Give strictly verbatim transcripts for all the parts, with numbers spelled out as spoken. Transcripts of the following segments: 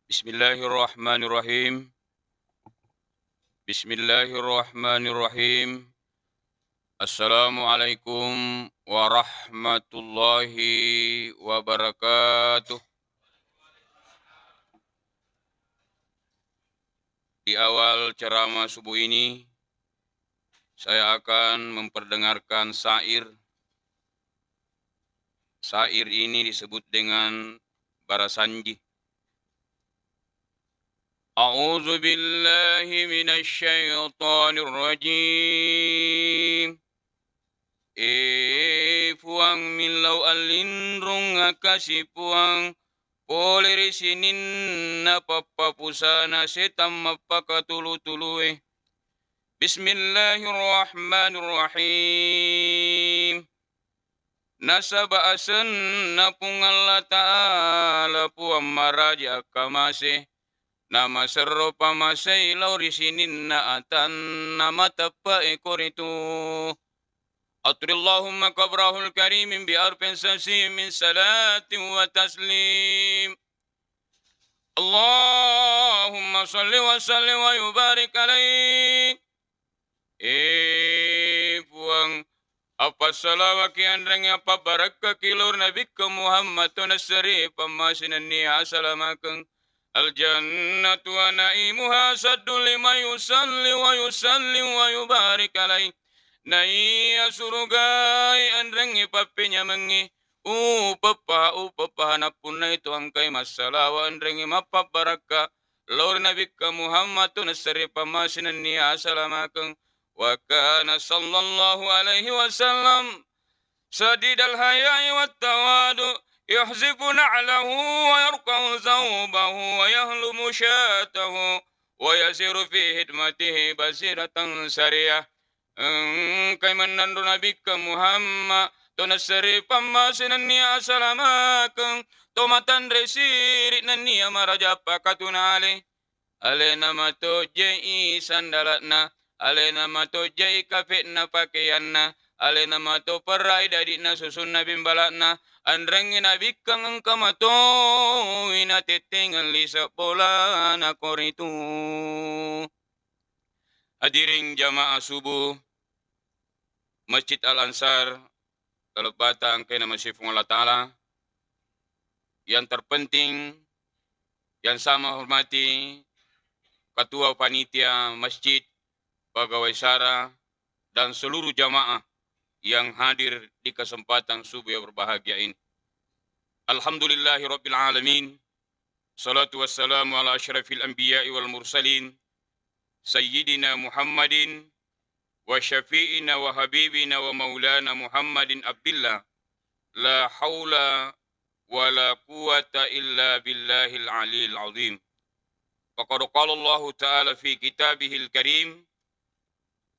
Bismillahirrahmanirrahim. Bismillahirrahmanirrahim. Assalamualaikum warahmatullahi wabarakatuh. Di awal ceramah subuh ini, saya akan memperdengarkan syair. Syair ini disebut dengan Barasanji. A'udzu billahi minasy syaithanir rajim. E Puang, millau allinrung akasi Puang, pole ri sininna pappapusana setang mappakatulu-tulue. Bismillahirrahmanirrahim. Nasaba asenna Puang Allah Ta'ala Puang maraja akkamase, namaserro pamasei lao ri sininna atanna mateppe'e koritu. Aturillahumma qabrahul karimin bi arfin sasi min salatin wa taslim. Allahumma salli wa sallim wa yubarik alaih. E Puang, appassalawaki anrengnge appabarakkaki lao ri Nabikka Muhammad to nasseri pammase nennia asalamakeng. Al jannatu wa na'imuha asaddu liman yusalli wa yusallim wa yubarik alaih. Naiya surugae anrengnge pappenyamengnge, upeppa, upeppa nappunnai to engkai massalawa anrengnge mappabbarakka lao ri Nabikka Muhammad to nasseri pammase nennia asalamakeng. Wa kana sallallahu alaihi wasallam sadidal haya'i wat tawadu, yuhzifu na'lahu wa yarqa'u thawbahu wa yahlumu syatahu wa yasiru fi hidmatihi basiratan sariyah. Engkai mennanro Nabikka Muhammad to nasseri pammase nennia asalamakeng, to matanre siri nennia maraja pakatuna ale. Alena matojjai sandala'na, alena matojjai kafe'na pakeyanna, alena mato perrai dadi'na susunna bimbala'na, anrengnge nabikkang engka matowi natettengeng lise' bolana koritu. Hadirin jamaah subuh Masjid Al Ansar, talebbata engkae namasei Puang Allah Ta'ala, yang terpenting, yang saya hormati Ketua Panitia Masjid, Pegawai Syara, dan seluruh jamaah yang hadir di kesempatan subuh yang berbahagia ini. Alhamdulillahirabbil alamin. Salatu wassalamu ala asyrafil anbiya'i wal mursalin, Sayyidina Muhammadin wa syafi'ina wa habibina wa maulana Muhammadin abdillah. La haula wa la quwwata illa billahil aliyil azim. Faqad qala Allahu ta'ala fi kitabihil karim,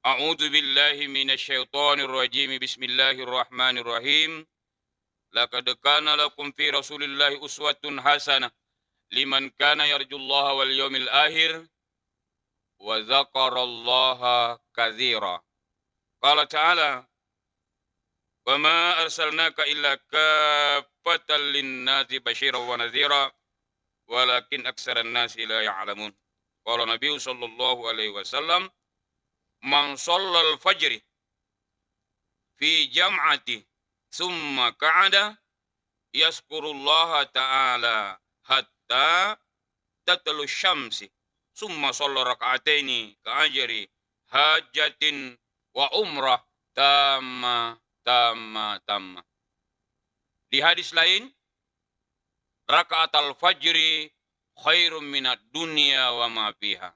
a'udzu billahi minasy syaithanir rajim. Bismillahirrahmanirrahim. Laqad kana lakum fi Rasulillahi uswatun hasanah liman kana yarjullaha wal yawmil akhir wa dzakarallaha katsira. Qala ta'ala, "Wa ma arsalnaka illa kaffatan linnasi basyiran wa nadzira, walakin aktsaran nasi la ya'lamun." Qala Nabi sallallahu alaihi wasallam, "Man shallal fajri fi jam'ati, tsumma qa'ada yazkurullaha ta'ala hatta tatlu syamsi, tsumma shalla rak'ataini ka ajri hajjatin wa umrah tamma, tamma, tamma." Di hadis lain, "Raka'atal fajri khairum minad dunya wa ma fiha."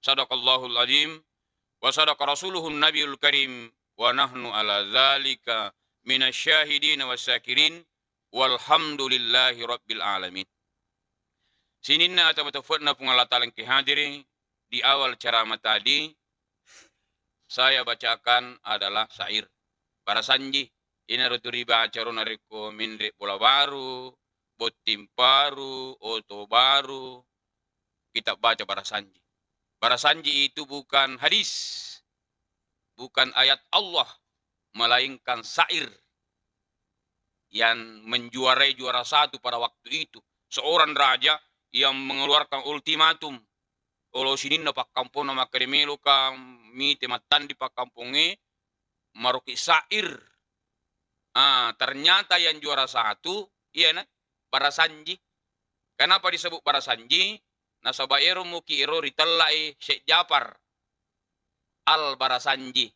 Sadaqallahul azim wa sadaqa rasuluhun nabiyul karim wa nahnu ala dzalika minasy syahidin was syakirin walhamdulillahi rabbil alamin. Sininna ata matefe'na Puang Allah Ta'ala engke hadiri di awal ceramah tadi, saya bacakan adalah syair. Barasanji, inaro tu ribaca ro narekko menre' bola baru, botting baru, oto baru, kita baca barasanji. Barasanji itu bukan hadis, bukan ayat Allah, melainkan syair yang menjuarai juara satu pada waktu itu. Seorang raja yang mengeluarkan ultimatum. Olo sininna pakkamponna makkeda meloka mite mattandi pakkampongnge maroki syair. Ah, ternyata yang juara satu iyana Barasanji. Kenapa disebut Barasanji? Nasaba ero muki ero ritellai Syekh Jafar Al Barasanji.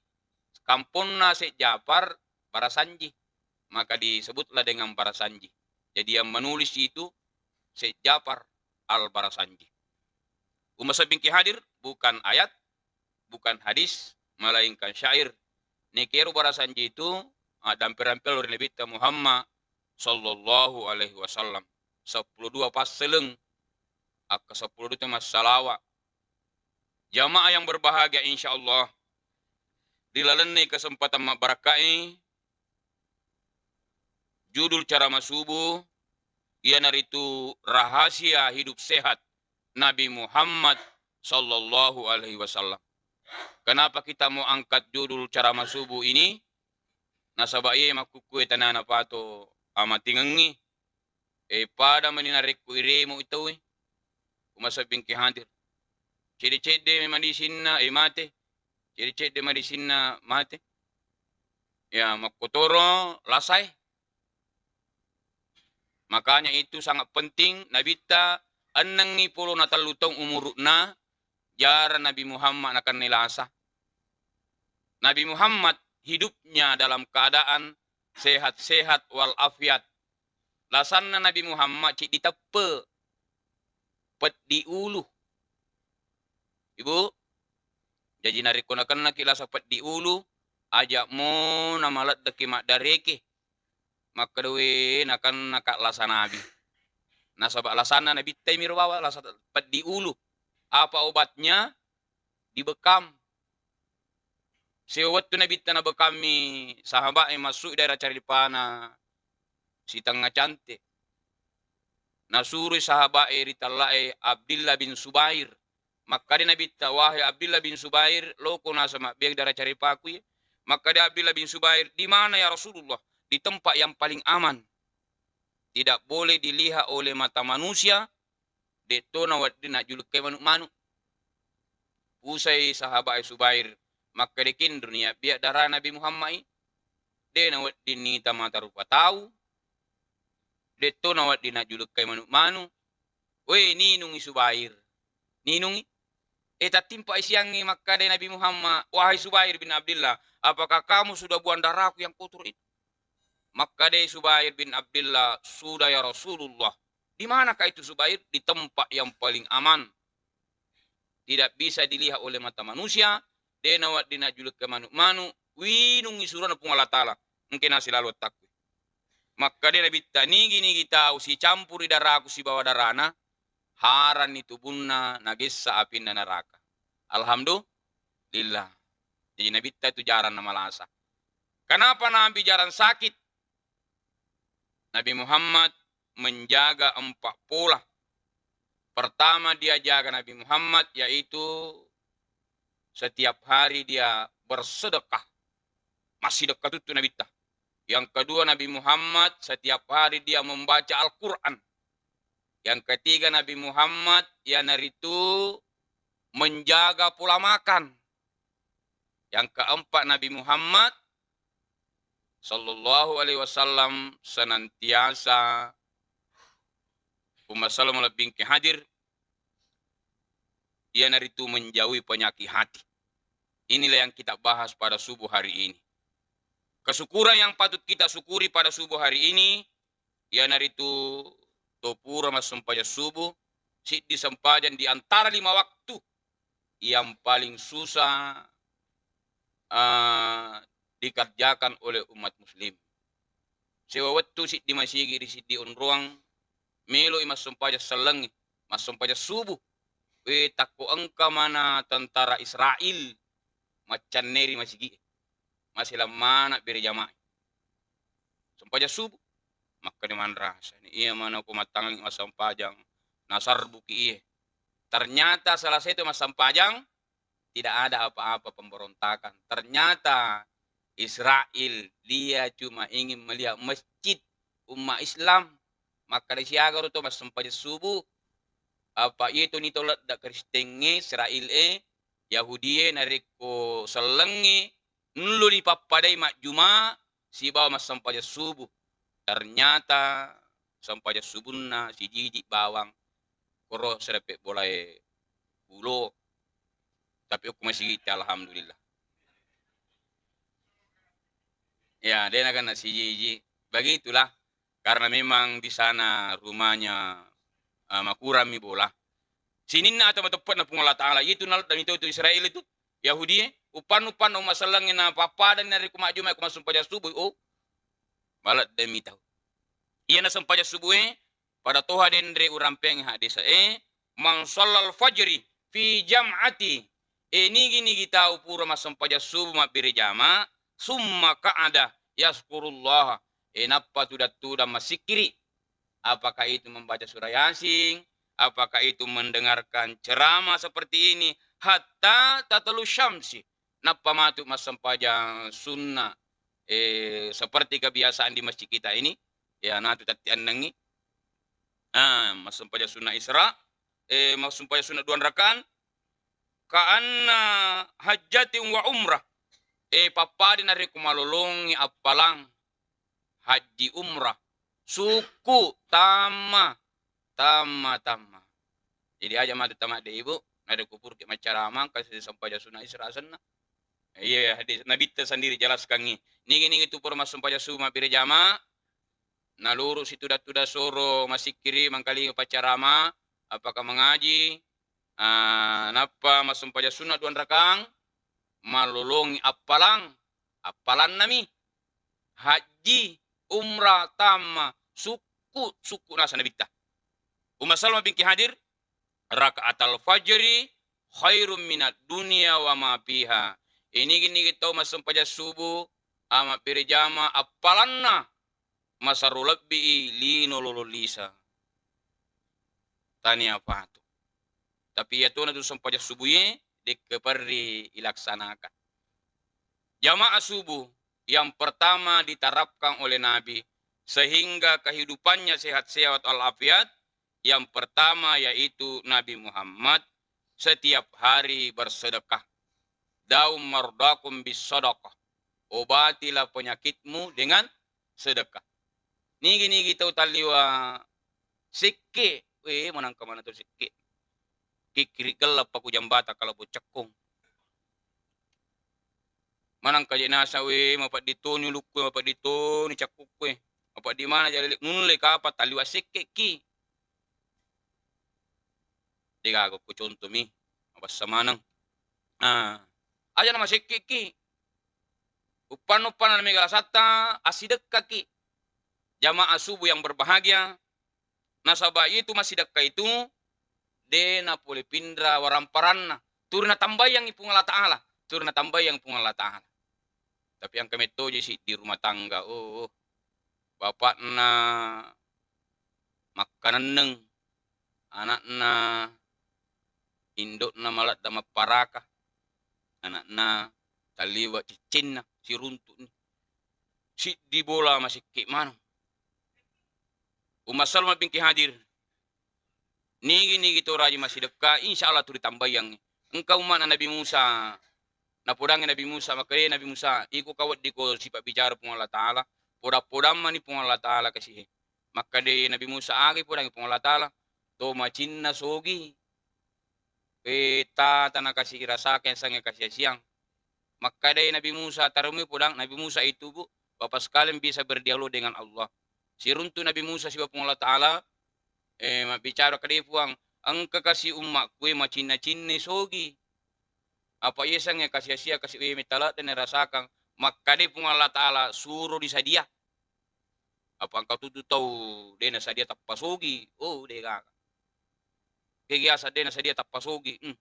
Kamponna Syekh Jafar Barasanji. Maka disebutlah dengan Barasanji. Jadi yang menulis itu Syekh Jafar Al Barasanji. Umma sebbingki hadir, bukan ayat, bukan hadis, melainkan syair. Nekero Barasanji itu, ah, dampe-dampe lao ri Nabitta Muhammad sallallahu alaihi wasallam. Seppulo dua passeleng, akka seppulo dua tu massalawa. Jamaah yang berbahagia, insya Allah, ri lalenna kesempatan mabbarakkai, judul ceramah subuh iyanaritu rahasia hidup sehat Nabi Muhammad sallallahu alaihi wasallam. Kenapa kita mau angkat judul ceramah subuh ini? Nasaba iye makkukkue tanana pato amatingengngi. E, pada mani narekko iremo itaue, umasebbingki hadir. Cedde-cedde mani sinna, e, mate. Cedde-cedde mani sinna mate. Ya, makkotoro lasae. Makanya itu sangat penting, Nabitta ennengngi polo na tellu taung umuru'na, jarang Nabi Muhammad nakennai lasa. Nabi Muhammad hidupnya dalam keadaan sehat-sehat walafiat. Lasanna Nabi Muhammad ciddi teppe, peddi ulu. Ibu, jaji narekko nakennaki lasa peddi ulu, aja'mo namaleddeki maddareke. Makkeda, "We, nakennaka lasa Nabi." Nasaba lasanna Nabitta miro bawang lasa peddi ulu. Apa obatnya? Dibekam. Sewwa wettu Nabitta nabekammi sahaba'e massu daerah caripana Sitengnga Cante. Nasuroi sahaba'e ri tella'e Abdillah bin Subair. Makkeda Nabitta, "Wahai Abdillah bin Subair, loko naseng mabbeang daerah caripaku iye." Makkeda Abdillah bin Subair, "Di mana ya Rasulullah?" "Di tempat yang paling aman. Tidak boleh dilihat oleh mata manusia, de'to nawedding najjulukkai manu'-manu'." Pusai sahaba'e Subair, makkeda, "Kinruni yabbiak dara Nabi Muhammad i, de' nawedding nita mata rupa tau, de'to nawedding najjulukkai manu'-manu'." "We, ninungi Subair, ninungi." E, tattimpai siangngi makkeda Nabi Muhammad, "Wahai Subair bin Abdillah, apakah kamu sudah buang darahku yang kotor itu?" Makkeda Subair bin Abdillah, "Sudah ya Rasulullah." "Di manakah itu Subair?" "Di tempat yang paling aman. Tidak bisa dilihat oleh mata manusia, de' nawedding najjulukkai manu'-manu', winungi surona Puang Allah Ta'ala." Engkena silalu wettakku. Makkeda Nabitta, "Nigi-nigi tau sicampuri daraku sibawa darana, haranni tubunna nagessa apinna naraka." Alhamdulillah. Jadi Nabitta itu jarang namalasa. Kenapa Nabi jarang sakit? Nabi Muhammad menjaga empat pola. Pertama dia jaga Nabi Muhammad yaitu setiap hari dia bersedekah. Massidekka tuttu Nabitta. Yang kedua, Nabi Muhammad setiap hari dia membaca Al-Quran. Yang ketiga, Nabi Muhammad iyanaritu menjaga pola makan. Yang keempat, Nabi Muhammad sallallahu alaihi wasallam senantiasa, Umma Salma lebbingke hadir, iyanaritu menjauhi penyakit hati. Inilah yang kita bahas pada subuh hari ini. Kesyukuran yang patut kita syukuri pada subuh hari ini, iyanaritu to pura massempajang subuh, siddi sempajang di antara lima waktu yang paling susah, eh, dikerjakan oleh umat muslim. Sewa wettu siddi masigi ri siddi onroang, meloi massempajang sellengngi, massempajang subuh. We, takko engka mana tentara Israel maccanneri masigi e. Masih lamana bere jamaah. Sempajang subuh. Makkeda manrasani, iya mana ko mattangengi massempajang, nasarbuki iye. Ternyata selesai itu massempajang, tidak ada apa-apa pemberontakan. Ternyata Israel, dia cuma ingin melihat masjid umat Islam. Makkeda siaga ro to massempajang subuh. Apa iyatoni tau ladda Kristengnge, Israel e, Yahudie, narekko sellengnge, nullo ripappadai majjuma sibawa massempajang subuh. Ternyata sempajang subunna sijiji bawang koro serepe bolae ulo. Tapi okko masigitta, alhamdulillah. Ya, dena kena sijiji. Begitulah. Karena memang di sana rumahnya, eh, makurang mi bola. Sininna ata mateppe'na Puang Allah Ta'ala. Itu naleddami tau tu Israel itu. Yahudi, upan-upan umma sellengnge na pappada narekko majjuma ko massempajang subuh. Oh, maleddemi tau. Iya na sempajang subuh e, pada toha denre urampeng hadis e, "Man shallal fajri fi jam'ati." E, nigi-nigi tau pura massempajang subuh mabbere jama, summa qa'ada yazkurullah. E, nappa tudang-tudang massikkiri. Apakah itu membaca surah Yasin? Apakah itu mendengarkan ceramah seperti ini? Hatta tatlu syamsi. Nappa matu massempajang sunnah, eh, seperti kebiasaan di masjid kita ini, ya, natu tatti ennengi. Ah, massempajang sunnah Isra, eh, massempajang sunnah dua rakaat, ka'anna hajjatin wa umrah. Eh, pappada narekko malolongi appalang haji umrah, sukku tamma, tamma, tamma. Jadi aja matu tamadde ibu, nada kupurke maccaramang kasi sempajang sunnah Isra asenna. Iya, hadis Nabitta sendiri jelaskangi. Nigi-nigi tu pura massempajang subuh mabbere jama, naluru situda-tuda soro masikkiri mangkalinga paccarama, apakah mengaji, ah, nappa massempajang sunnah dua rakang, malolongi appalang, appalannami, hajji, umrah, tamma, sukku, sukku nasa Nabitta. Umma Salma binti Hadir, "Rakaatal fajri khairum minad dunya wa ma fiha." Inigi-nigi tau massempajang subuh, a, mabbere jama, appalanna masarro lebbi i lino lolo lisa. Tania patu. Tapi iyatona tu sempajang subuh ye, dekke perri ilaksanakan. Jamaah subuh yang pertama diterapkan oleh Nabi sehingga kehidupannya sehat-sehat walafiat, yang pertama yaitu Nabi Muhammad setiap hari bersedekah. "Daum mardakum bis sadaqah." Obatilah penyakitmu dengan sedekah. Nigi-nigi tau talliwa sekke, we, manangka mana tau sekke. Kikkiri gella paku jambata kalau bocekkong. Manangka je nasa, we, mapeddi toni ulukku, mapeddi toni cakkukku, mapeddi mana jale nulle kapa talliwa sekke ki. Degaga ko contoh mi, mabassa maneng. Nah, aja na masekke ki. Uppanna-uppanna mega lasatta, assidekkaki. Jamaah subuh yang berbahagia, nasaba itu massidekka itu de napole pinra waramparanna. Turu natambayangi Puang Allah Ta'ala. Turu natambayang Puang Allah Ta'ala. Tapi engka mettoje siddi rumah tangga, oh, bapakna makkanenneng, anakna, indokna maladda mapparaka, anakna talliwa ciccinna, siruntu'ni. Siddi bola masekke maneng. Umma Salma binti Hadir. Nigi-nigi to rajin massidekka, insya Allah tu ritambayang. Engka ummana Nabi Musa, napodangi Nabi Musa, makkeda Nabi Musa, iko kaweddiko sifat bicara Puang Allah Ta'ala, poda-podammani Puang Allah Ta'ala kasihe. Makkeda Nabi Musa, aga podangi Puang Allah Ta'ala, to macinna sogi. Eh, ta tana kasi irasakeng sange kasi asiang. Makkeda Nabi Musa, tarumi podang Nabi Musa itu, Bu, Bapak sekalian bisa berdialog dengan Allah. Siruntu Nabi Musa sibawa Puang Allah Ta'ala, eh, mabbicara kede Puang, engka kasi ummakku e macinna-cinna sogi. Apa iya sange kasi asia kasi we metala dan rasakang. Makkeda Puang Allah Ta'ala, suro disadia. Apa engka tutu tau de nasadia tappa sogi? Oh, de gaga. Kegi asa de nasadia tappa sogi? Hmm.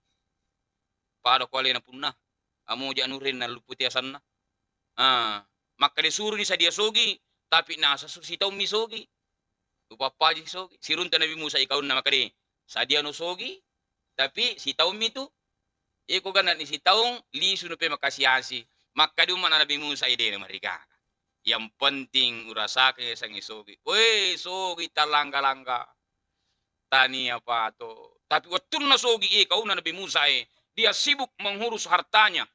Pada ko alena punna. Amo ja nurenna luputi asanna. Ah, makkeda suro disadia sogi, tapi nasa su-, sitaung mi sogi. Upappaji sogi. Sirunta Nabi Musa ikaunna makkeda, sadia no sogi, tapi sitaung mi tu. Iko ganna ni sitaung, lisu no pe makasi-asi. Makkeda ummana Nabi Musa, idena marigaga. Yang penting urasakeng sangi sogi. Weh, sogi talangga-langga. Tania pato, Tapi wettunna sogi e kauna Nabi Musa e, dia sibuk mengurus hartanya.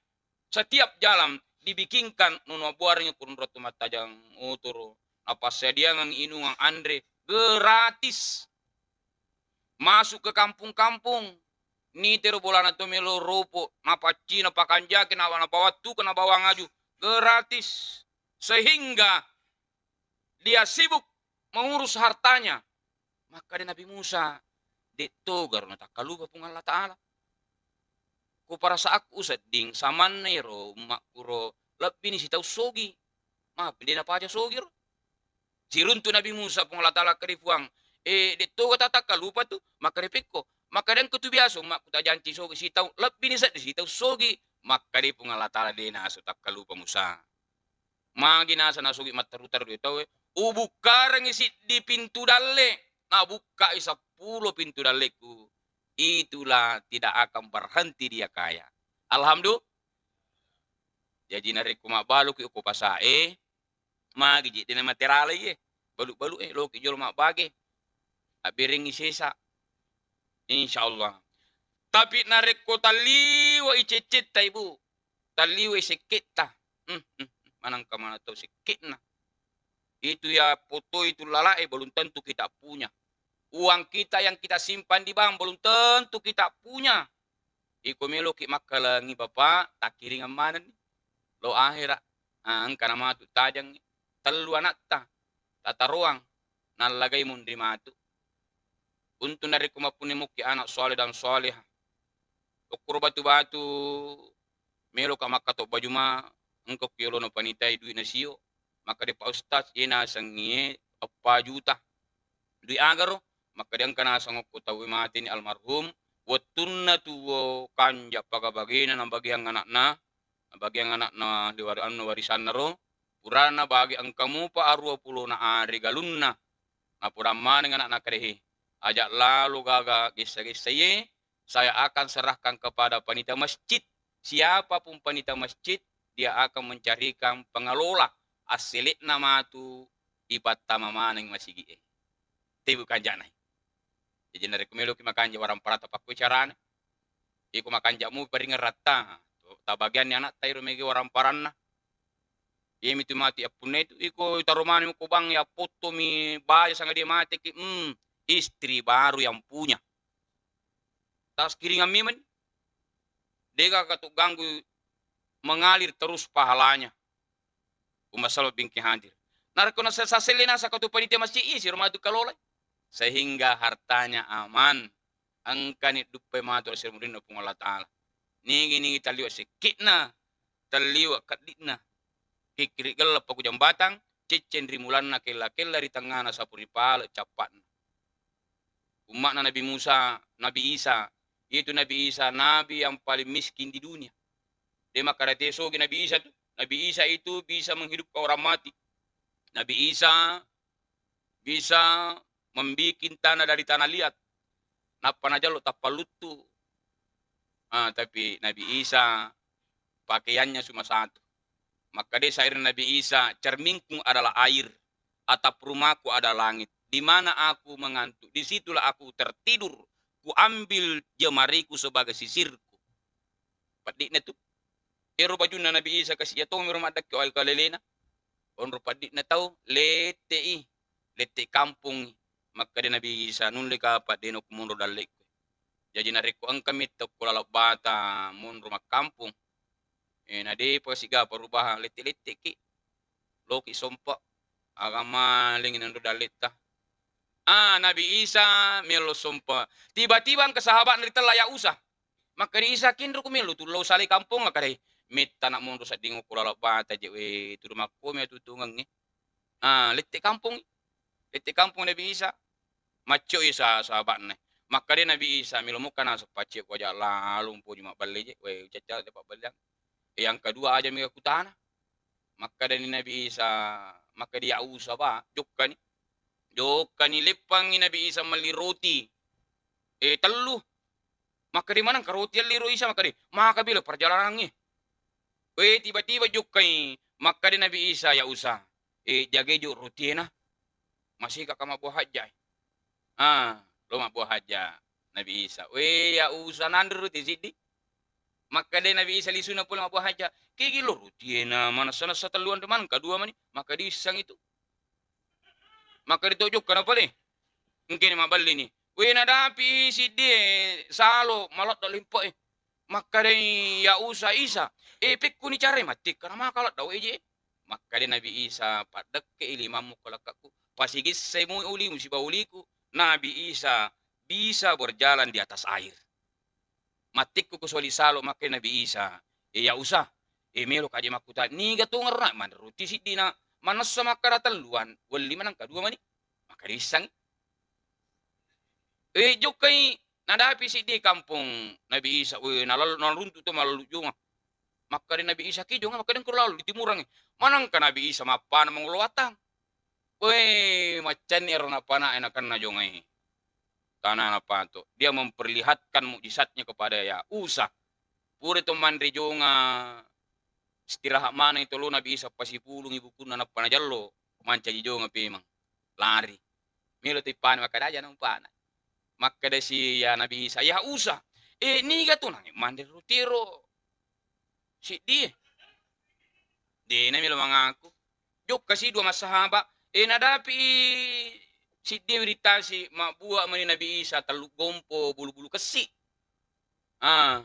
Setiap jalan dibikinkan, nono abbuarengngi kurunro tu mattajang uturu, napassadiangang inungang anre gratis. Masuk ke kampung-kampung, nitero bolana to melo ropo, napaccina, pakanjaki, na-, nabawa tuke, nabawa ngaju gratis. Sehingga dia sibuk mengurus hartanya. Makkeda Nabi Musa, "Dek toga ro natakkalupa Puang Allah Ta'ala. Ku perasaanku sedding samanna ero ummakku ro lebbini sitaung sogi. Mapi de napaja sogi ro." Siruntu Nabi Musa, Puang Allah Ta'ala, "Keri Puang, eh, dek toga tatakkalupa tu?" Makkeda, "Pekko." Makkeda, "Engka tu biasa ummakku tajanci sogi sitaung lebbini seddi sitaung sogi." Makkeda Puang Allah Ta'ala, "De naso takkalupa Musa." Magi nasa nasogi matteru-teru tauwe, ubukkarengngi siddi pintu dalle, nabukkai seppulo pintu dalleku. Itulah tidak akan berhenti dia kaya. Alhamdulillah. Jaji narekko mabbaluki okko pasae, magi je dena materale ye. Balu-balu e, loki jolo mabbage. Abberengngi sesa. Insyaallah. Tapi narekko talliwa i ceccetta, Ibu, talliwai sekke'ta. Hmm, hmm, hmm. Manangka mana tau sekke'na. Itu ya foto itu lalae belum tentu kita punya. Uang kita yang kita simpan di bank belum tentu kita punya. Iko meloki makkalangi Bapak, takkiringan manenni. Lo akhirat. Ah, engka namatu tajangngi. Tellu anakta. Tataroang. Nallagai munri matu. Untung narekko mappunnai mukki anak soleh dan soleha. Okkoro batu-batu meloka makkatobba juma, engka ku yolona panitai dui'na sio, makkeda, "Pak Ustaz, iye nasengngi eppa juta." "Dui' agaro?" Makkeda, "Engka naseng okko tauwe mateni almarhum, wettunna tuwo kanja paga-bagena nabagiang anakna, nabagiang anakna liwari-, anu, warisanna ro, purana bagi engka mupa aruwa pulona are galunna." Napurang maneng anakna, "Kedehe, aja lalo gaga gessa-gessa ye, saya akan serahkan kepada panitia masjid. Siapapun panitia masjid, dia akan mencarikan pengelola, assele'na matu ipattama maneng masigi'e." Tebu kanjana. Jadi narekko meloki makanja waramparatta pakkoi carana. Iko makanja mu paringeratta. Tabagianni anakta iro mege waramparanna. Iyemitu mati appunna itu, iko taro maneng ko bank ya pottomi baja sangadie mateki, hmm, istri baru yang punya. Taskiringan memang. Dega ka tu ganggu mengalir terus pahalanya. Umma Salma bingki hadir. Narekko nasa-, saselle nasa katu panitia masjid, isi rumah tu kalolai. Sehingga hartanya aman. Engkani duppai matu asri murinna Puang Allah Ta'ala. Nigi-nigi talliwa sikki'na, talliwa keddi'na. Kikkiri gella paku jambatang, cicceng ri mulanna kella-kella ri tengngana sapu ri pale cappa'na. Umma'na Nabi Musa, Nabi Isa, itu Nabi Isa, nabi yang paling miskin di dunia. De makkada tesogi Nabi Isa tu. Nabi Isa itu bisa menghidupkan orang mati. Nabi Isa bisa membikin tanah dari tanah liat. Nappa najallo tappalluttu. Ah, tapi Nabi Isa pakaiannya cuma satu. Makkada sair Nabi Isa, "Cerminku adalah air, atap rumahku adalah langit. Di mana aku mengantuk, di situlah aku tertidur. Kuambil jemariku sebagai sisirku." Peddi'na tu. Ero bajunna Nabi Isa kasi iya tomiro maddakki oal kalelena. Onro peddi'na tau, lette'i, lette kampongngi. Makkada Nabi Isa, "Nulle ka padde no ku monro dalle'ku." Jaji narekko engka metto ko laleng bata monro makkampong, eh, na depa siga perubahan, lette-lette'ki. Loki sompa, aga maling nando dalletta. Ah, Nabi Isa mello sompa. Tiba-tiba engka sahabatna ritella ya Usa. Makkeda Isa, "Kinro ku mello tu lao salai kampong," akkadai. Metta na monro sedding ko laleng bata je, we, tudu makkomi atutungengnge. Ah, lette kampong. Lette kampong Nabi Isa. Macco Isa sahabatna. Makkeda Nabi Isa, "Melo mukka naseng pacce ko aja lalo mpoji mabballe je, we, cacca de pabballeang. Yang kedua aja mega kutana." Makkedani Nabi Isa, makkeda ya Usa, ba, jokkani. Jokkani leppangi Nabi Isa melli roti. Eh, tellu. Makkeda maneng ka roti elli ro Isa, makkeda, "Maka bila perjalanangnge." Eh, tiba-tiba jokkai, makkeda Nabi Isa, "Ya Usa, eh, jagai jo rotiena. Masika ka mabbuah hajja." Ah, lo mabbuah hajja. Nabi Isa, "We, ya Usa, nanre roti siddi." Makkeda Nabi Isa lisuna pole mabbuang haja, "Kegi lo roti e na manessa-nessa tellu anre maneng, kadua mani?" Makkeda, "Wissengngi tu." Makkeda to jokka na pale. Engkani mabellini. "We, nadapi siddi e salo maladda lempe e." Makkedai ya Usa, "Isa, e, pekkuni carae mattekka na maka ladda wae je?" Makkeda Nabi Isa, "Paddekke i limammu ko lekkakku, pasigissai mu ulimu sibawa uliku." Nabi Isa bisa berjalan di atas air. Mattikku ku soli salo, makkeda Nabi Isa, "E, ya Usa, e, melo kaje makkutana, niga tongeng ro na manre roti siddi na manessa makkeda telluan, welli maneng kadua mani?" Makkeda, "Wissengngi." E, jokkai nadapi siddi kampong Nabi Isa, we, nalal-, naluntu to malallu jonga. Makkeda Nabi Isa, "Ki jonga?" Makkeda, "Engka lallu di timurangnge." Manengka Nabi Isa mappana mangolo watang. We, maccanni ero napanae nakenna jongae. Tanana pato. Dia memperlihatkan mukjizatnya kepada ya Usa. Pura to manre jonga, istirahat maneng tolo Nabi Isa, pasipulungi bukunna nappa najallo mancaji jonga pemeng. Lari. Melo tippana makkeda aja nampana. Makkeda si ya Nabi Isa, "Ya Usa, e, niga tu nange manre roti ro siddi e?" Dena melo mangaku. Jokka si dua massahaba, e, nadapi siddi e wiritasi, mabbua mani Nabi Isa tellu gompo bulu-bulu kessi. Ah,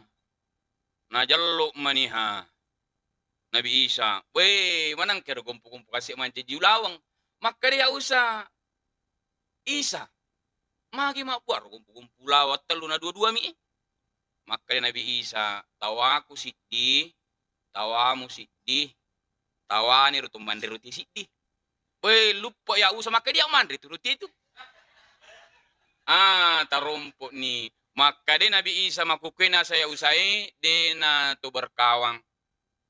najallo maniha Nabi Isa, "We, manengka ero gompo-gompo kessi mancaji ulaweng." Makkeda ya Usa, "Isa, magi mabbua ro gompo-gompo ulaweng tellu na dua-dua mi e?" Makkeda Nabi Isa, "Tawaku siddi, tawamu siddi, tawani ro to manre roti siddi." We, luppa ya Usa, makkeda dia manre tu roti itu. Ah, tarompo ni. Makkeda Nabi Isa, "Makkukkue nasa ya Usa e, dena to berkawang.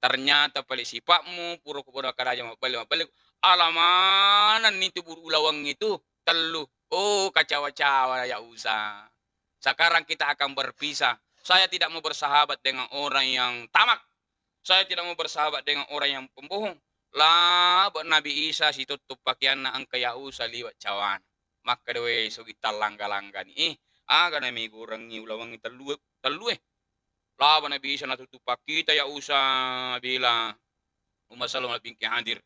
Ternyata pale sipa'mu, pura kupodo kadaja mabballe-mabballe, ala manenni tu bulu ulaweng itu tellu." Oh, kacawa-cawa ya Usa. Sekarang kita akan berpisah. Saya tidak mau bersahabat dengan orang yang tamak. Saya tidak mau bersahabat dengan orang yang pembohong. Laba Nabi Isa sitottong pakeanna, engka ya Usa liwa cawana. Makkeda, "We, sogi tallangga-langgani. Eh, aga na megorengngi ulawengngi tellu, tellu e?" Laba Nabi Isa natutu pakkita ya Usa, bila Umma Salama bingki hadir.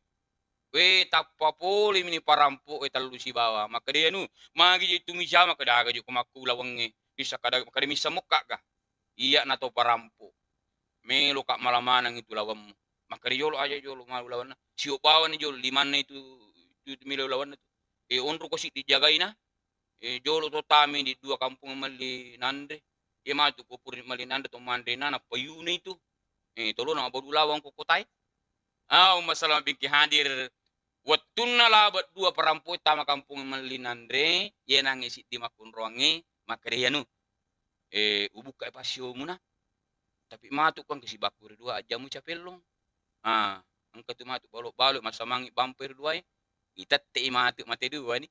"We, tappa pole mini parampo e tellu sibawa." Makkeda, "Anu, magi je tu mija?" Makkeda, "Aga je ko makku ulawengnge. Bisa kada, kada missa mokka ga?" "Iya na to parampo. Meloka mala maneng itu lawanmu." Makkeda, "Jolo aja jolo mau lawanna. Sio bawani jolo limanna itu, itu melo lawanna tu. E, onro ko siddi jagaina. E, jolo to tami di dua kampung melli nanre. E, matu ko puri melli nanre to manre na, nappa yuna itu. E, tolona mabodu lawang ko kotae." Ah, Umma Salama bingki hadir. Wettunna laba dua parampo tama kampung melli nanre, ye nange siddi makkunroangnge, makkeda, "Anu, e, ubukka e passiomu na. Tapi matu ko engka sibakku ri dua, ajjamu capellong. Ah, engka tu matu balo-balo massamangi bampe ri dua e. Itette i matu mate dua ni."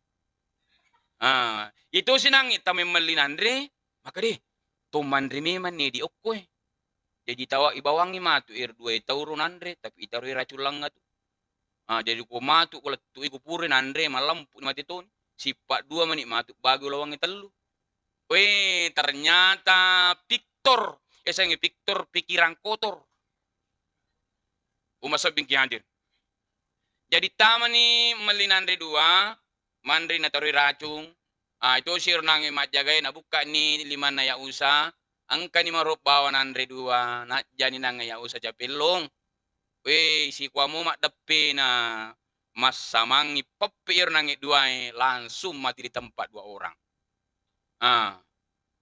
Ah, itu sinangi tama melli nanre, makkeda, "To manre memang ni di okko e." Jaji tawa ibawangngi matu ero dua e tau ro nanre, tapi itaroi racung langnga tu. Ah, jaji ko matu ko lettu i ko pura nanre, malempu ni mate toni. Sippa dua mani matu bagi ulawangnge tellu. We, ternyata piktor, yasengnge piktor pikiran kotor. Umma Salama bingki hadir. Jadi tamani melli nanre dua, manre nataroi racung. Ah, itu siro nange majjagae, nabukkani limanna ya Usa, engkani maro bawa nanre dua, najjani nange ya Usa capellong. We, sikuamo maddeppena, massamangi peppe iro nange dua e, langsung mati di tempat dua orang. Ah,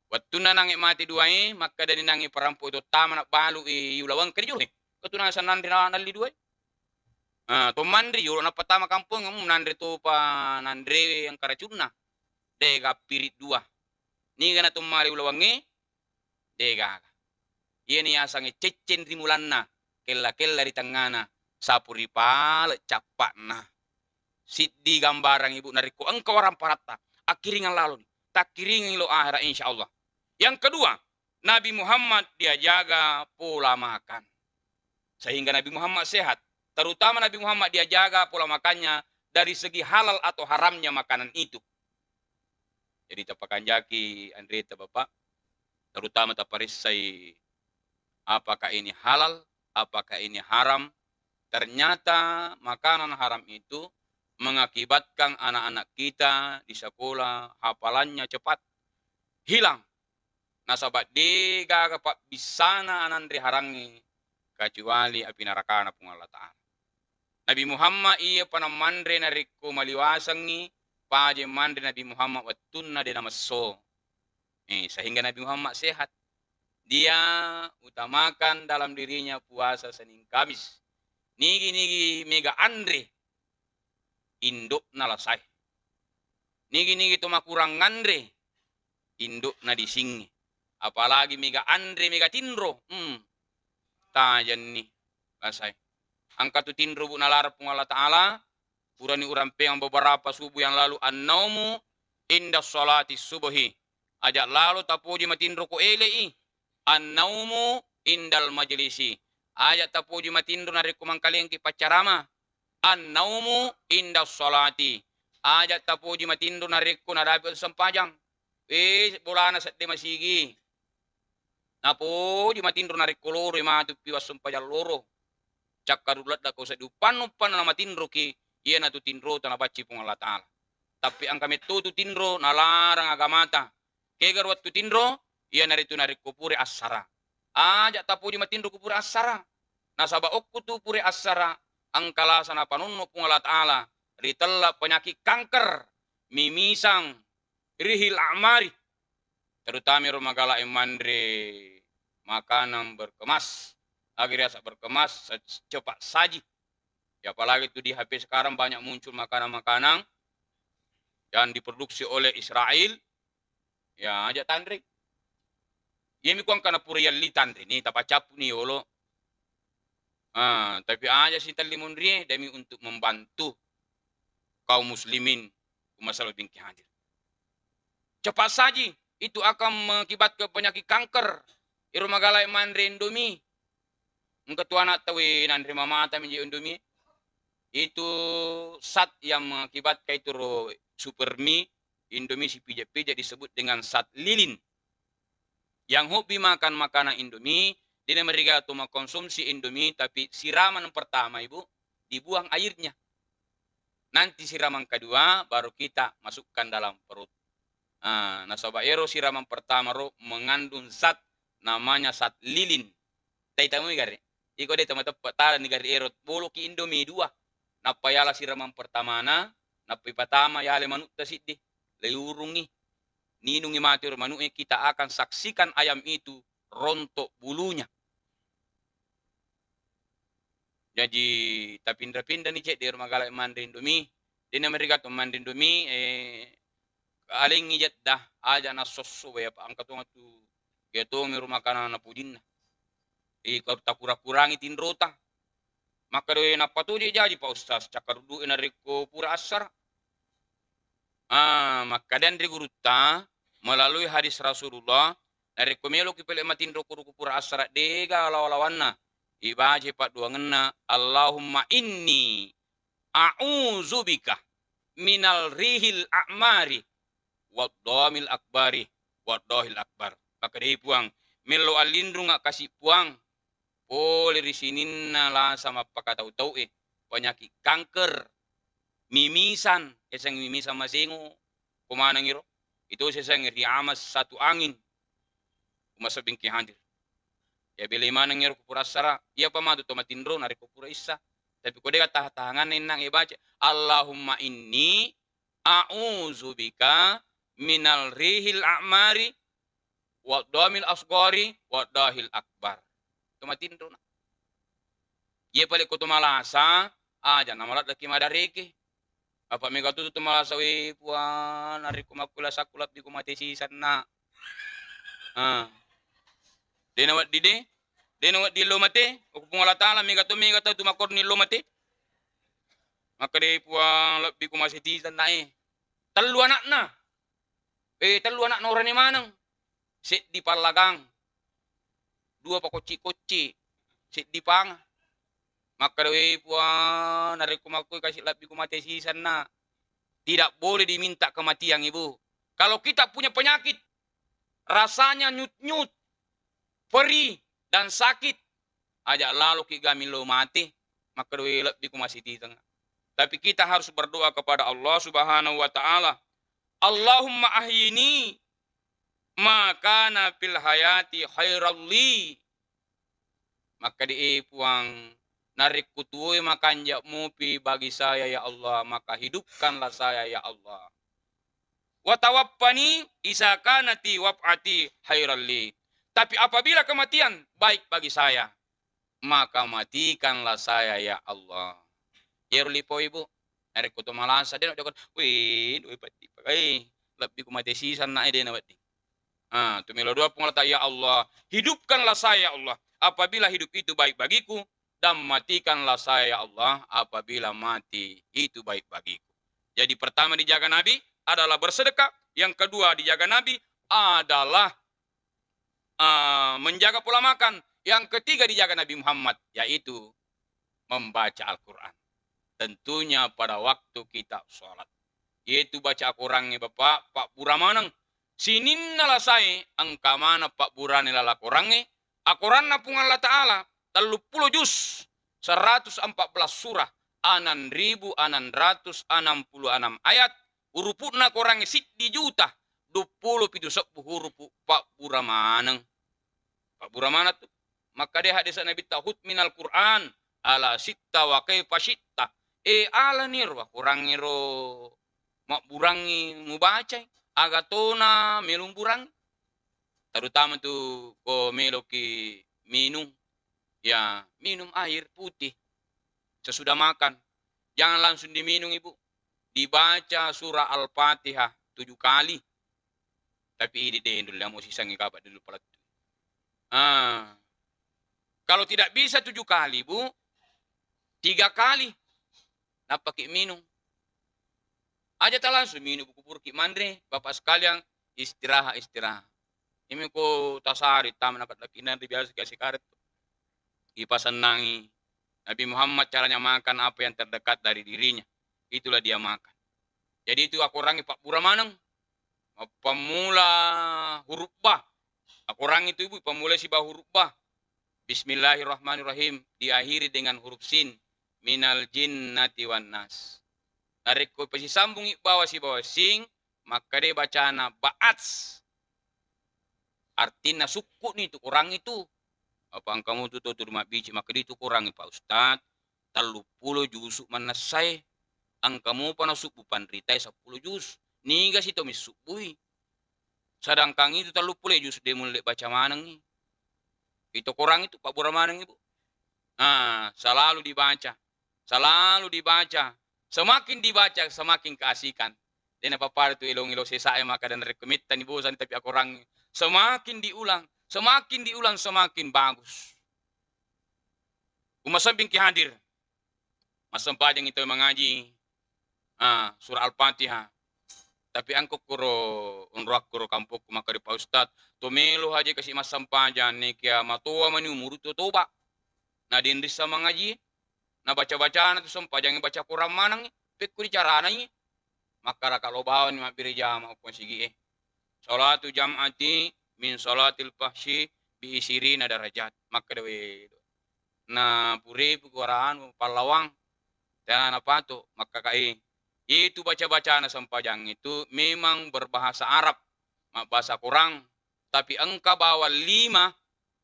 wettunna nange mati dua e, makkedani nange parampo itu tama nabbalu i ulaweng, kedi jolo. Ketu nasa nanre na-, nalli dua e. Ah, to manre jolo nappa tama kampong, mm, nanre topa nanre engka racunna. De gappiri dua. Niga na to male ulawangnge, de gaga. Iyani yasangnge cecceng ri mulanna, kella-kella ri tengngana, sapu ri pale cappa'na. Siddi gambarang ibu, narekko engka waramparatta, akkiringang laloni. Takkiringang lo akhirat, insya Allah. Yang kedua, Nabi Muhammad diajaga pola makan. Sehingga Nabi Muhammad sehat. Terutama Nabi Muhammad diajaga pola makannya dari segi halal atau haramnya makanan itu. Jadi tapakanjaki anreta, Bapak, terutama taparessai apakah ini halal, apakah ini haram. Ternyata makanan haram itu mengakibatkan anak-anak kita di sekolah hafalannya cepat hilang. Nasaba degaga pabbissana nanre harangnge kecuali api narakana Puang Allah Ta'ala. Nabi Muhammad iya pa namanre narekko maliwasengngi, paje manre Nabi Muhammad wettunna de namesso. Eh, sehingga Nabi Muhammad sehat. Dia utamakan dalam dirinya puasa Senin Kamis. Nigi-nigi mega anre, indokna lasae. Nigi-nigi to makurang nganre, indokna disingnge. Apalagi mega anre, mega tinro, hmm, tajenni lasae. Engka tu tinro, Bu, nalarang Puang Allah Ta'ala, purani urampeang beberapa subuh yang lalu, "Annaumu inda sholati subuhi." Aja lalo tapoji matinro ko ele'i. "Annaumu indal majlisi." Aja tapoji matinro narekko mangkalengki paccarama. "Annaumu inda sholati." Aja tapoji matinro narekko nadapi sempajang. Eh, bolana sedde masigi. Napoji matinro narekko loroi matu pi wassempajang loro. Cakkaru ledda ko seddi uppanna, uppanna namatinroki, iyanatu tinro tanabacci Puang Allah Ta'ala. Tapi engka metto tu tinro nalarang agamata. Kegaro wettu tinro, iyanaritu narekko pura assara. Aja tapoji matinro ku pura assara. Nasaba okko tu pura assara, engka lasa napanonno Puang Allah Ta'ala, ritella penyakit kanker, mimisang, rihil a'mari. Terutama ero magala e manre makanan berkemas. Lagi riasa berkemas, se-, cepat saji. Ya, apalagi tu di H P sekarang banyak muncul makanan-makanan yang diproduksi oleh Israel. Ya, aja tanre. Iyami kuangka napura yalli tanre ni, tapacappu ni yolo. Ah, tapi aja sitelli monrie demi untuk membantu kaum muslimin, ku masalah bingki hadir. Cepat saji itu akan mengakibatkan penyakit kanker. Iro magala e manre Indomie. Engka tu anak tau e nanre mamata menjadi Indomie. Itu zat yang mengakibatkan itu ro Supermi, Indomie sipijak-pijak disebut dengan zat lilin. Yang hobi makan makanan Indomie, dena meriga tu mengkonsumsi Indomie, tapi siraman pertama, Ibu, dibuang airnya. Nanti siraman kedua baru kita masukkan dalam perut. Ah, nasaba ero siraman pertama ro mengandung zat namanya zat lilin. Taitamui gare. Iko de tama teppe tala ni gare ero boloki Indomie dua. Nappa yala siraman pertamana, nappa ipatama yale manutta siddi. Leiurungi. Ninungi matu ero manu'e, kita akan saksikan ayam itu rontok bulunya. Jaji, tapinra-pinrani cedde ro magala manre Indomie. Dena meriga to manre Indomie, eh, alengngi jeddah, aja nassosso, ya, Pak, engka tongeng tu, ya, tongeng ro makanan napojinna. Eh, ko takura-kurangi tinrota. Makkeda, "Eh, nappa toje jaji, Pak Ustaz, cakkaruddu e narekko pura assara." Ah, makkeda anre gurutta melalui hadis Rasulullah, narekko meloki pele matinro ko ruku pura assara, dega lawa-lawanna, ibaca padduangenna, "Allahumma inni a'udzubika minal rihil a'mari waddamil akbari waddahil akbar." Makkedai Puang, "Mello allinrunga kasi Puang pole ri sininna lasa mappakatau-tau e, penyakit kanker, mimisan, yaseng mimisan masengo, ko maneng iro, itu seseng ri amas satu angin." Umasa bingki hadir. Ya, bele maneng ero ku pura assara, iya pa matu to matinro narekko pura issa. Tapi ko dega taha-tahanganna innang e baca, "Allahumma inni a'udzubika minal rihil a'mari waddamil asgari waddahil akbar." To matinro na. Iya pale ko to malasa, aja namaladdaki madareke. Apa mega tu tu malasa, "We Puang, narekko makkulasakku labbi ko mate sisenna." Ah. Dena wedding de, dena wedding lo mate, ko Puang Allah Ta'ala mega tu, mega tau tu makkorni lo mate. Makkeda, "Puang, labbi ko mate sisenna e." Tellu anakna. Eh, tellu anakna orane maneng. Seddi pallagang. Dua pakocci-kocci. Seddi panga. Makkeda, "We Puang, narekko makkoi kasi labbi ku mate sisenna." Tidak boleh diminta kematian, Ibu. Kalau kita punya penyakit, rasanya nyut-nyut, perih, dan sakit, aja laloki gamin lo mati, maka doi lebbi ku masititeng. Tapi kita harus berdoa kepada Allah Subhanahu wa Ta'ala. Allahumma ahyini ma kana fil hayati khairal li. Makkeda, "E Puang, narekko tuwoi makanja mupi bagi saya, ya Allah, maka hidupkanlah saya, ya Allah. Wa tawaffani isa kanati waf'ati khairal li. Tapi apabila kematian baik bagi saya, maka matikanlah saya, ya Allah." Iyaro lipau, Ibu, narekko to malasa, de' na jokon, "Wih, doi petti pagai, lebbi ku mate sisan na, eh, de' na wedding." Ah, tu melo doa Puang Allah Ta'ala, "Ya Allah, hidupkanlah saya, ya Allah, apabila hidup itu baik bagiku, dan matikanlah saya, ya Allah, apabila mati itu baik bagiku." Jadi pertama dijaga Nabi adalah bersedekah, yang kedua dijaga Nabi adalah, eh, menjaga pola makan, yang ketiga dijaga Nabi Muhammad, yaitu membaca Al-Quran. Tentunya pada waktu kita sholat. Yaitu baca Al-Qurangnge, Bapak, pabbura maneng. Sininna lasae engka maneng pabburane lala Qurangnge. Akoranna Puang Allah Ta'ala telluppulo juz, seratus empat belas surah, enam ribu enam ratus enam puluh enam ayat, hurupu'na Qurangnge siddi juta duappulo pitu sebbu hurupu, pabbura maneng. Pabbura maneng tu. Makkeda hadis Nabi, "Tahut minal Quran ala sitta wa kaifa syitta." E, alani ro Qurangnge ro mabburangngi mubacai, aga tona melo mburangngi. Terutama tu ko meloki minung, ya, minum air putih sesudah makan. Jangan langsung diminum, Ibu. Dibaca surah Al-Fatihah tujuh kali. Tapi idi de' dulu, mau sisangi kaba' dulu palettu. Ah. Kalau tidak bisa tujuh kali, Bu, tiga kali. Nappaki minum. Aja ta langsung minum, Bu, kuburuki manre, Bapak sekalian, istirahat, istirahat. Imi ko tasari tama nakat laki nanti biasa kasih karet. Ipasennangi Nabi Muhammad caranya makan apa yang terdekat dari dirinya. Itulah dia makan. Jadi itu akorangnge pabbura maneng. Mappammula huruf ba. Akorangnge tu, Ibu, pammulai sibawa huruf ba. Bismillahirrahmanirrahim. Diakhiri dengan huruf sin. Minal jinnati wan nas. Narekko pasisambungi bawa sibawa sin, makkeda bacana ba'ats. Artinna sukku'ni tu Qurangnge tu. Apa engka mutu to tu mabbici, makkeda tu Qurangnge, Pak Ustaz, telluppulo juzu mannessae. Engka mupa nasubbu panritae seppulo juzu. Niga si to missubbui. Sedangkan itu telluppulo juzu de' mulle baca manengngi. Itu Qurangnge tu pabbura manengngi, Bu. Nah, selalu dibaca. Selalu dibaca. Semakin dibaca, semakin keasikan. De' na pappada tu elong-elong sesae makkeda narekko mettani bosan tapi akorangnge. Semakin diulang, semakin diulang, semakin bagus. Umasebbingki hadir. Massempajang itu mangaji, ah, surah Al-Fatihah. Tapi engka kuro onroakku ro kampokku makkeda, Pak Ustaz, to melo haji kasi massempajang, nekia matoa mani umuru tu toba. Na denrissa mangaji, na baca-bacana tu sempajangnge baca Quran manengngi, pekko dicaranai. Makkaraka lo bawani mabbere jama ko sigie. Salatu jam'ati min salatil fahsyi bi isirina darajat. Makkeda we, na purepu ko anu pallawang, tena napato, makkakae. Itu baca-bacana sempajang itu memang berbahasa Arab, mabbahasa Quran, tapi engka bawang lima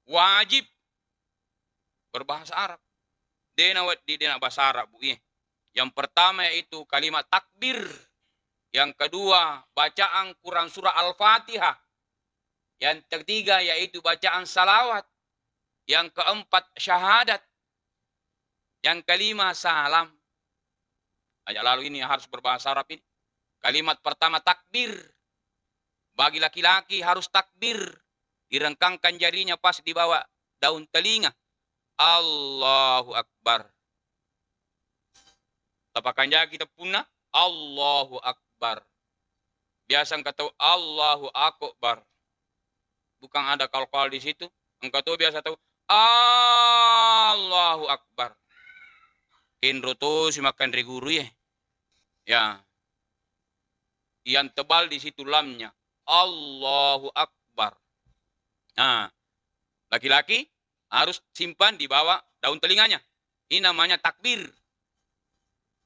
wajib berbahasa Arab. Dena weddi, dena bahasa Arab, Bu, iye. Yang pertama yaitu kalimat takbir. Yang kedua, bacaan Quran surah Al-Fatihah. Yang ketiga yaitu bacaan salawat. Yang keempat, syahadat. Yang kelima, salam. Aja lalu ini harus berbahasa Arab ini. Kalimat pertama, takbir. Bagi laki-laki harus takbir. Direngkangkan jarinya pas di bawah daun telinga. Allahu Akbar. Tapakanjaki teppunna, Allahu Akbar. Biasa engka tau, Allahu Akbar. Bukan ada kal-kal di situ. Engka to biasa tau, Allahu Akbar. Kenro to si makan ri guru ye. Ya. yang tebal di situ lamnya. Allahu Akbar. Nah, laki-laki harus simpan di bawah daun telinganya. Ini namanya takbir.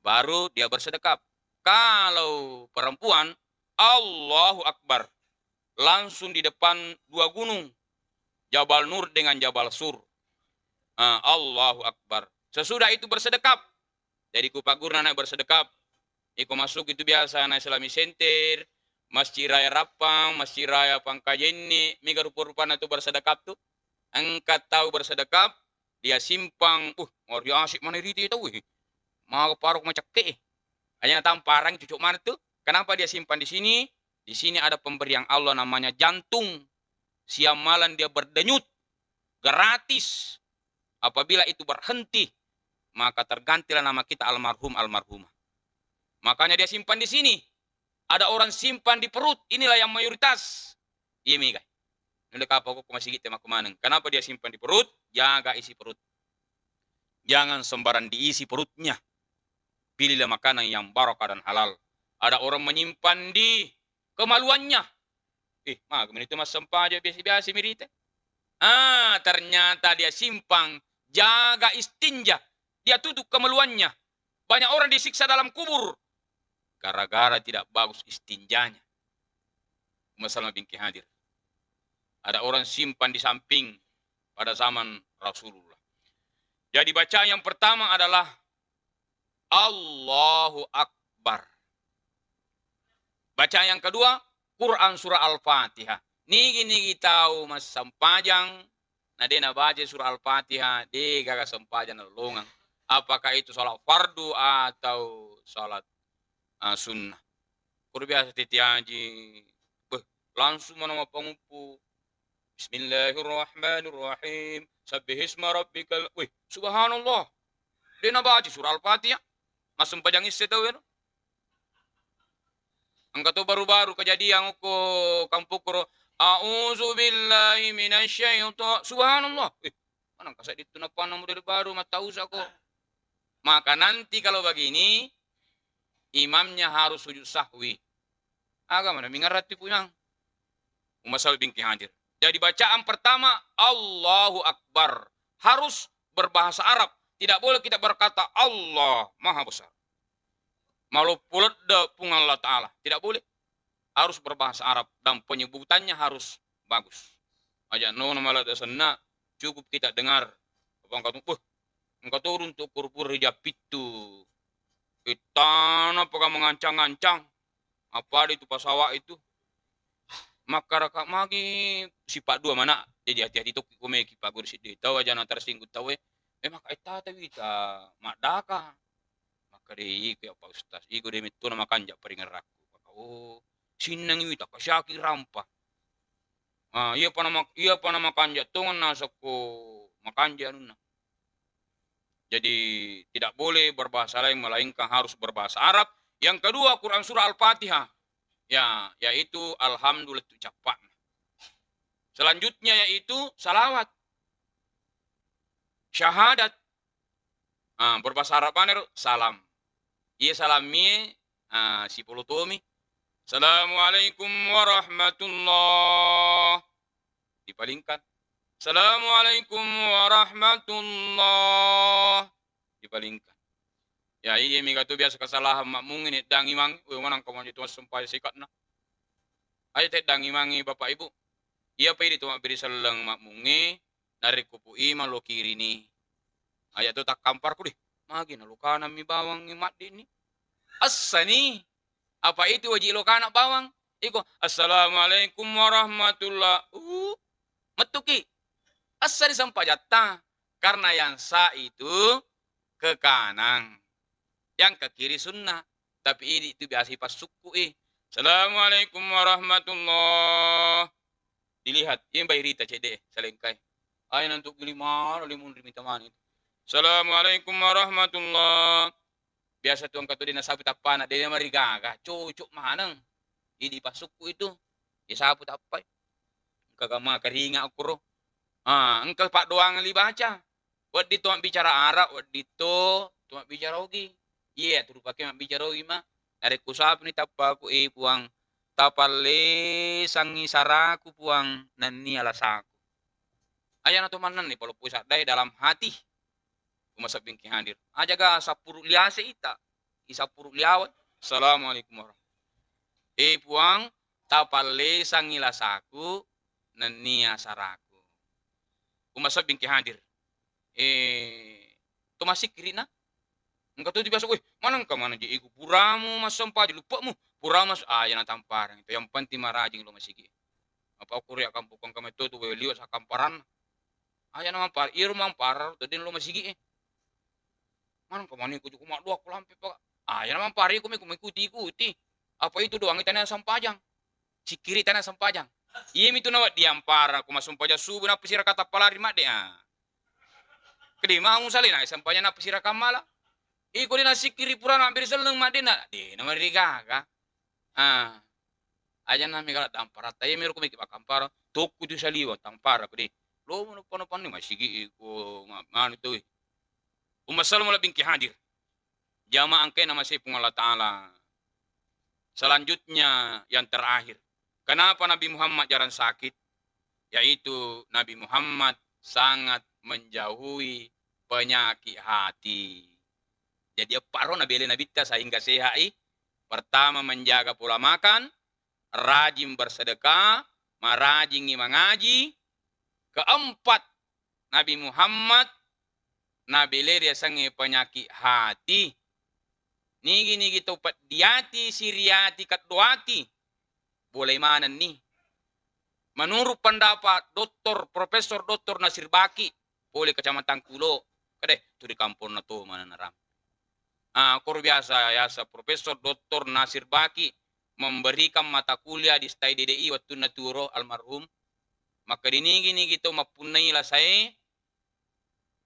Baru dia bersedekap. Kalau perempuan, Allahu Akbar. Langsung di depan dua gunung, Jabal Nur dengan Jabal Sur. Ah, Allahu Akbar. Sesudah itu bersedekap. Jadi ku pagguruna anak bersedekap. Iko masuk itu biasa na Islamic Center, Masjid Raya Rappang, Masjid Raya Pangkajenni, mega rupa-rupana tu bersedekap tu. Engka tau bersedekap, dia simpang, uh, mari asik mana riti tau, eh. Mau parok macakke, eh. Hanya tamparang cucuk mana tu. Kenapa dia simpan di sini? Di sini ada pemberian Allah namanya jantung. Siang malam dia berdenyut gratis. Apabila itu berhenti, maka tergantilah nama kita almarhum, almarhumah. Makanya dia simpan di sini. Ada orang simpan di perut, inilah yang mayoritas. Iya mega. Nule kapang ko masigi te makkumaneng. Kenapa dia simpan di perut? Jaga isi perut. Jangan sembarang diisi perutnya. Pilihlah makanan yang barakah dan halal. Ada orang menyimpan di kemaluannya. Eh, maka meni tu massempajang biasa-biasa mirite. Ah, ternyata dia simpang, jaga istinja. Dia tutup kemaluannya. Banyak orang disiksa dalam kubur gara-gara tidak bagus istinjanya. Umma Salma bingki hadir. Ada orang simpan di samping pada zaman Rasulullah. Jadi bacaan yang pertama adalah Allahu Akbar. Bacaan yang kedua, Quran surah Al-Fatihah. Nigi-nigi tau massempajang na de nabaca surah Al-Fatihah, de gaga sempajang nalolongeng. Apakah itu salat fardu atau salat, ah, sunnah? Kuro biasa titi haji, beh, langsung mana mappanguppu. Bismillahirrahmanirrahim. Sabbihisma rabbikal, wih, subhanallah. De nabaca surah Al-Fatihah. Massempajang isse tau ero. Engka to baru-baru kejadian ko kampung kuro. A'udzu billahi minasyaiton. Subhanallah. Eh, mana kasih itu napana model baru, mattausa ko. Maka nanti kalau begini, imamnya harus sujud sahwi. Agama na mingaratti punyang. Umma Salma bingki hadir. Jadi bacaan pertama, Allahu Akbar. Harus berbahasa Arab. Tidak boleh kita berkata Allah Maha Besar. Maloppo ledde Puang Allah Ta'ala. Tidak boleh. Harus berbahasa Arab dan penyebutannya harus bagus. Aja no na maladde senna, cukup kita dengar. Apa engka tu, beh, engka to runtu kurpur ri jappittu. Ittana paka mengancang-ancang. Apa di tu pesawat itu? Makkaraka magi sipa dua mana. Jadi hati-hati tokki ko meki pagguru siddi tau aja na tersinggung tau e. Eh, maka ittata wita maddaka. Makkeda, "Iko ya Pak Ustaz, iko de metto na makanja paringerrakku." Maka, "Oh, sinnangi wita, kasyaki rampa." Ah, iya pa na mak-, iya pa na makanja tongenna sekko makanja anunna. Jadi tidak boleh berbahasa lain melainkan harus berbahasa Arab. Yang kedua, Quran surah Al-Fatihah. Ya, yaitu alhamdulillah tu capakna. Selanjutnya yaitu salawat. Syahadat. Ah, berbahasa Arab maneng ro, salam. Iya salam mie, ah, sipolo tomi. Assalamualaikum warahmatullah. Dipalingkan. Assalamualaikum warahmatullah. Dipalingkan. Ya, iya mega tu biasa kesalahan makmungnge neddang imang, we manang ko manjo tu massempajang sikatna. Aja teddang imangnge Bapak Ibu. Iya pa idi tu mabbiri selleng makmungnge, narekko pu imang lo kirini. Aja tu takkamparku deh. Magi na lo kanang mi bawang maddi ni. Assani. Apa itu waji lo kana bawang? Iko, "Assalamualaikum warahmatullah." Uh, mettuki. Assa di sempajatta. Karena yang sah itu ke kanan. Yang ke kiri sunnah. Tapi ini itu biasa passukku i. "Assalamualaikum warahmatullah." Dilihat, iya bai rita cedde, salengkai. Ayo nantuk gili mano limun rimita mani. "Assalamualaikum warahmatullah." Biasa tu engka tu de nasapu tappana, de marigaga, cocok maneng. Idi passukku itu, disapu tappai. Engka gama keringa okoro. Ah, engka paddoang li baca. Wedding to mabbicara Arab, wedding to, to mabbicara Ogi. Iya, tu rupake mabbicara Ogi ma. Narekko sapuni tappaku, eh Puang, tapallesangngi saraku Puang nennia lasaku. Ayana to mannenni paloppoi saddae dalam hati. Umasebbingki hadir. Ajaga sappuru liase ita. Isappuru liawai. Assalamualaikum warahmatullahi. Eh Puang, tapallesangngi lasaku nennia saraku. Umasebbingki hadir. Eh, to masikkirina. Engka tu biasa, "Weh, manengka maneng je iku puramu massempajang, luppe'mu, puramu mas-," ah, iya natamparang itu. Yang penting marajing lo masigi. Apa aku ria kampung kong kami tu, tu liwat sakamparan. Aja na mampar, iro mampar tu den lo masigi, eh. Manengka maneng ku juku maddoa ku lampe pa. Ah, iya na mampar iku, mengikuti-ikuti. Apa itu doang tania sempajang. Sikkiri tania sempajang. Iya mitu nawa diampara ku masempajang subuh nappi sirakata palari madde, ah. Kedi mau salena sempajang nappi sirakam mala. Iko dena sikkiri purana mabbere selleng madde na. De na marigaga. Ah. Aja na mega dampara. Tapi mero ku meki pakampara. Tokku tu saliwa tampara ku de. Lo mono pano panni masigi iko ma-, manu tu. Umma salama labbingki hadir. Jamaah engkae namasei Puang Allah Ta'ala. Selanjutnya yang terakhir. Kenapa Nabi Muhammad jarang sakit? Yaitu Nabi Muhammad sangat menjauhi penyakit hati. Jadi, eppa ro nabele Nabitta sehingga sehat i. Pertama, menjaga pola makan, rajin bersedekah, marajingi mangaji. Keempat, Nabi Muhammad nabele riasengnge penyakit hati. Nigi-nigi tau peddi ati, siri ati, keddo ati, bolai manenni. Menurut pendapat Doktor, Profesor Doktor Nasir Baki, pole Kecamatan Kulo, kede tu di kamponna to maneng narampe. Ah, koro biasa yasa Profesor Doktor Nasir Baki memberikan mata kuliah di stai D D I wettunna tuo ro almarhum. Makkeda nigi-nigi to mappunnai lasae,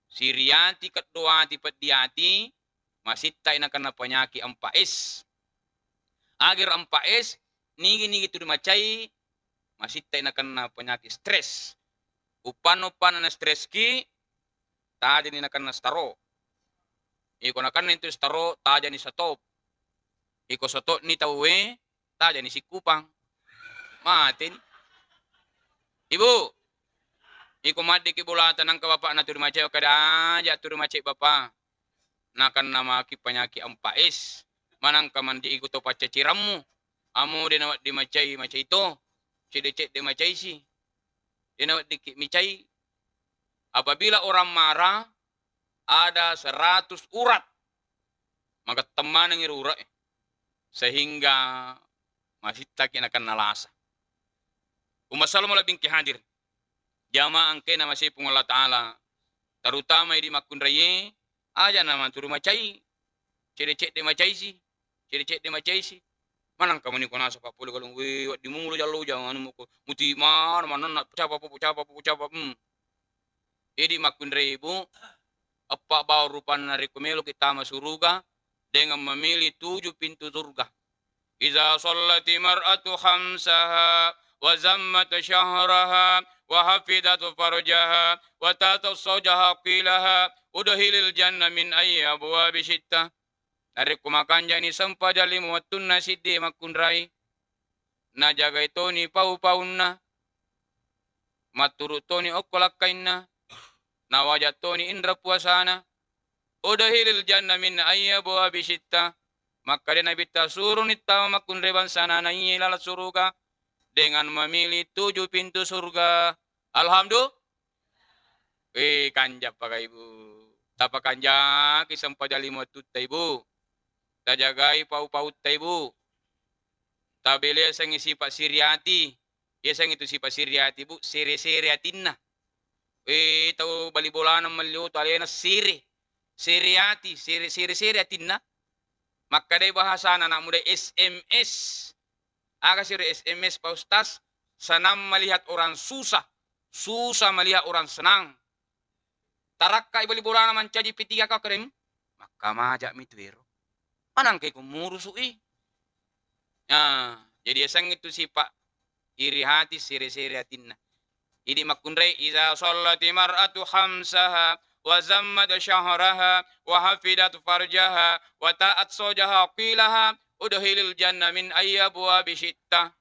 siri ati, keddo ati, peddi ati, masittai nakenna penyakit empat S. Agar empat S, nigi-nigi tu dimacai, masittai nakenna penyakit stres. Uppanna-uppanna na stres ki, tajani nakenna staro. Iko nakenna itu staro, tajani stop. Iko stop ni tauwe, tajani sikkupang. Mateni. Ibu, iko maddeki bolata nangka bapakna tuli macai, kada aja tuli macai bapa. Nakenna maki penyakit empat S. Manangka mandi iko to paccacirammu. Amo de nawedding macai, macai to. Cedde-cedde macai si. De naweddikki micai. Apabila orang marah, ada seratus urat. Magetteng maneng iro urat e. Sehingga masittaki nakenna lasa. Umma salama labbingki hadir. Jamaah engkae namasei Puang Allah Ta'ala. Terutama idi makkunraie, aja na manturu macai. Cedde-cedde macai si. Cedde-cedde macai si. Manangka mani ko nasa pappole galung, we, wedding mulo jallo jangan muko. Muti mana, mana nak capa, capa, capa, hmm. Idi makkunrai ibu, eppa bawang rupanna rekko meloki tama suruga dengan memilih tujuh pintu surga. Iza sallati mar'atu khamsaha wa zammat syahraha wa hafidat farjaha wa tatat saujaha qilaha udkhilil jannah min ayyi abwabi syitta. Narekko makanjani sempajang lima wettunna siddi makkunrai, najagai toni pau-paunna, matturu toni okko lakkainna, nawaja toni inra puasana, udkhilil jannah min ayyi abwabi syitta. Makkeda Nabitta, suroni tama makkunrai bangsana naiye laleng suruga dengan memilih tujuh pintu surga. Alhamdulillah. Eh, kanja paga ibu. Tapakanjaki sempajang lima wettutta ibu. Tajagai pau-pautta ibu. Tabelesangi sipa siri ati. Yasengngi tu sipa siri ati, Bu, sere-sere atinna. Eh, tau bali bolana mallio tu alena sere. Sere ati, sere, sere-sere atinna. Makkedai bahasana anak muda S M S. Aga siro S M S, Pak Ustaz? Senang melihat orang susah, susah melihat orang senang. Tarakkai bali bolana mancaji P tiga K keren. Makkamaja mi tu ero. Manangka iko murusu i. Nah, jadi yasengngi tu sipa iri hati, sere-sere atinna. Idi makkunrai, iza sallati mar'atu khamsaha wa zammat syahraha wa hafidat farjaha wa ta'at saujaha qilaha udkhilil jannah min ayyi abwabi syi'ta.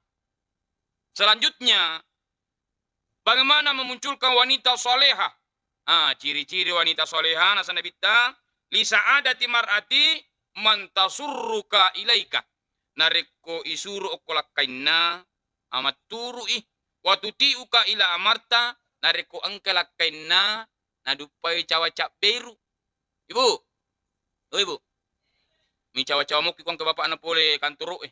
Selanjutnya, bagaimana memunculkan wanita soleha? Ah, ciri-ciri wanita soleha, nasa Nabitta, "Li sa'adati mar'ati man tasurruka ilaika." Narekko isuru okko lakkainna, ah, matturu'i. "Wa tuti'uka ila amarta," narekko engka lakkainna, naduppai cawa cabberu. Ibu, oh, Ibu, micawa-cawa mokki ko engka bapakna pole kantoro e.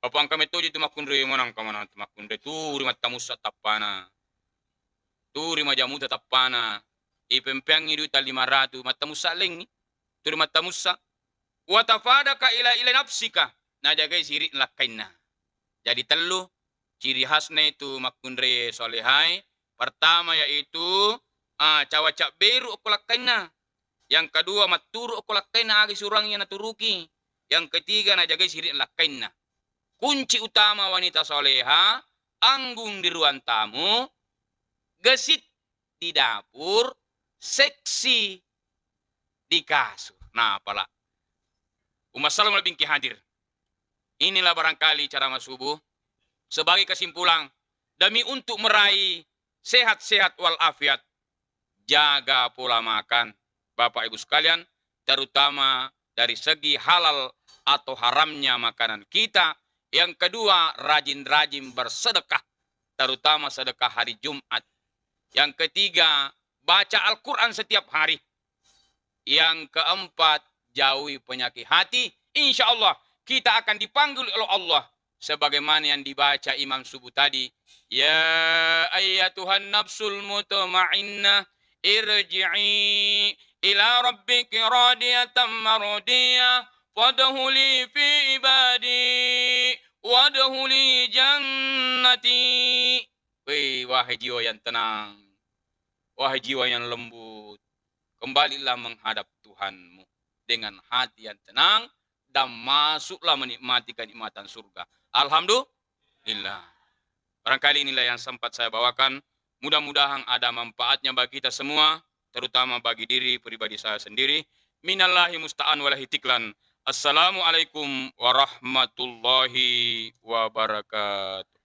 Apa engka mettoji tu makkunrai, manengka maneng tu makkunrai, turi mattamussa tappana. Turi majamuta tappana. Ipempeangi duita lima ratu, mattamussa lengngi. Turi mattamussa. Wa tafadaka ila, ila nafsika. Najagai siri lakkainna. Jadi tellu ciri khasna itu makkunrai solehae. Pertama yaitu, ah, cawa cabberu okko lakkainna. Yang kedua, matturu okko lakkainna aga isuruangngi naturuki. Yang ketiga, najagai siri lakkainna. Kunci utama wanita soleha, anggung di ruang tamu, gesit di dapur, seksi di kasur. Nah, pala. Umma salam lebih hadir. Inilah barangkali ceramah subuh. Sebagai kesimpulan, demi untuk meraih sehat-sehat walafiat, jaga pola makan, Bapak Ibu sekalian, terutama dari segi halal atau haramnya makanan kita. Yang kedua, rajin-rajin bersedekah, terutama sedekah hari Jumat. Yang ketiga, baca Al-Quran setiap hari. Yang keempat, jauhi penyakit hati. Insya Allah, kita akan dipanggil oleh Allah. Sebagaimana yang dibaca imam subuh tadi, "Ya ayyatuhan nafsul mutmainnah, irji'i ila rabbiki radiyatan mardiyah, fadkhuli fi ibadi, wadkhuli jannati." Wei, wahai jiwa yang tenang, wahai jiwa yang lembut, kembalilah menghadap Tuhanmu dengan hati yang tenang dan masuklah menikmati kenikmatan surga. Alhamdulillah. Barangkali inilah yang sempat saya bawakan. Mudah-mudahan ada manfaatnya bagi kita semua, terutama bagi diri pribadi saya sendiri. Minallahi musta'an walahi tiklan. Assalamualaikum warahmatullahi wabarakatuh.